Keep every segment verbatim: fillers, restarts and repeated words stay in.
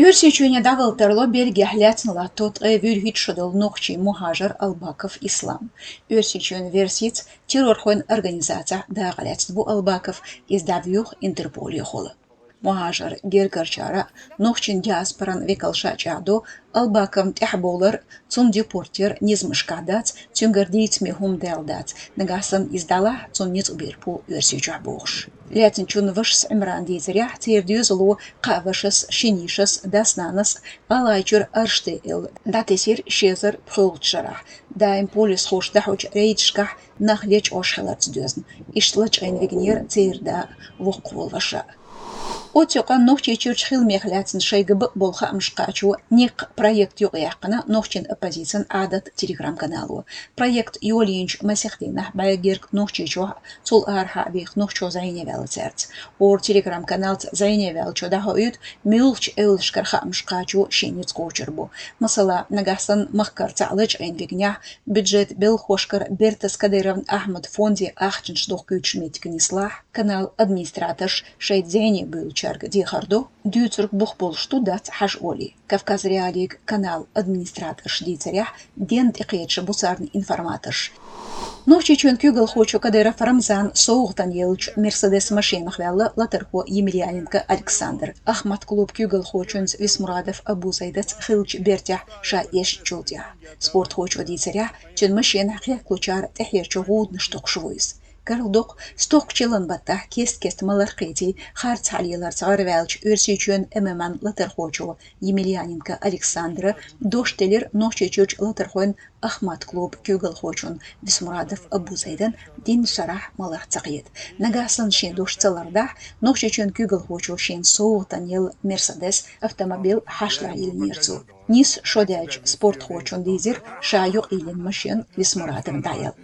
Оьрсийчоьне дӀавала тарло Бельгехь лаьцна латто ткъе вуьрхӀитта шо долу нохчийн мухӀажар Албаков Ислам. Оьрсийчоьнан версица, террорхойн организацехь дакъа лаьцна ву Албаков, иза дӀавоьху Интерполехула. МухӀажар гергарчара а, нохчийн диаспоран векалша а чӀагӀдо, Албаковна тӀаьхьабовлар, цунна депорт яр низамашкахь дац, цуьнгара дийцаме хӀума даьлла дац, нагахь санна иза дӀалахь, цунна ницкъ бийр бу Оьрсийчохь бохуш. Лаьцначун вашас Ӏимрана дийцарехь, церан доьзало кхаа вашас, шина йишас, дас-нанас а, ГӀалгӀайчуьра Орште-Эла дӀатесира ши эзар пхоьалгӀачу шарахь, даим полисхоша дӀахьочу рейдашкахь нах лечкъош хиларца доьзна. Иштта лачкъийна вигнера церан да а, воккхаволу ваша а. Оццу юкъанна Нохчийчуьрчу хиламех лаьцна шайга бакъболу хаамаш кхачо «Некъ» проект юкъаяьккхина нохчийн оппозицин «Ӏадат» телеграм-канало. Проект йолийначу масех дийнахь бӀе гергга Нохчийчохь а, цул арахьа а веха нохчо зӀене ваьлла цаьрца. ХӀора телеграм-каналца зӀене ваьллачо дӀахоуьйту, муьлхачу эвлашкара хаамаш кхачо шен ницкъ кхочур бу. Масала, нагахь санна махкара цхьаъ лачкъийна вигнехь, бюджет белхалошкара бертас Кадыровн Ахьмадан фонде ахчанаш дохкуьйтуш меттиг нислахь, каналан администраторша шайца зӀене буьйлучаьрга дехар до, дуьйцург бух болуш ду, дац хьажа олий. Кавказ.Реалиига каналан администраторша дийцарехь, денна тӀекхеташ бу царна информаторш. Нохчийчоьнан куьйгалхочо Кадыров Рамзана совгӀатана еллачу «Мерседес» машенах ваьлла латархо Емельяненко Александр. «Ахмат-клуб» куьйгалхочуьнца Висмурадов Абузайдаца хиллачу бертехь ша эшначул тӀаьхьа. Спортхочо дийцарехь, цуьнан машенахь хехкалучара тӀехьерчу гӀуданаш токхуш ву иза. Карладоккху, стохкачу ялан баттахь кест-кеста маларх кхетий, харц хьал яларца гӀараваьллачу Оьрсийчоьнан ММА-н латархочо Емельяненко Александра дош делира Нохчийчуьрчу латархойн «Ахмат-клуб» куьйгалхочун Висмурадов Абузайдан дийнна шарахь маларх ца кхета. Нагахь санна шен дош ца лардахь, Нохчийчоьнан куьйгалхочо шена совгӀатана елла «Мерседес» автомобиль хьашлахь йиллинера цо. Нийсса шо даьлча, спортхочунна дийзира ша юкъайиллина машен Висмурадовна дӀаелла.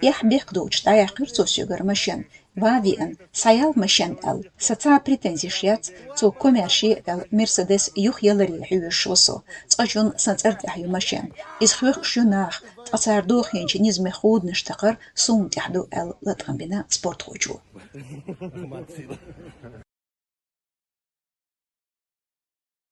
Эхь-бехк доцуш дӀаяьккхира цо соьгара машен. Ван веана, схьаял машен аьлла, сан цхьа а претензеш яц, цо комаьрша аьлла, «Мерседес» юхаяларе хьоьжуш ву со. Цкъачунна сан цӀарна тӀехь ю машен. Иза хоьхкуш ю наха, ткъа цара дохийначу низамех гӀуданаш такхар суна тӀехь ду, аьлла, латкъам бина спортхочо.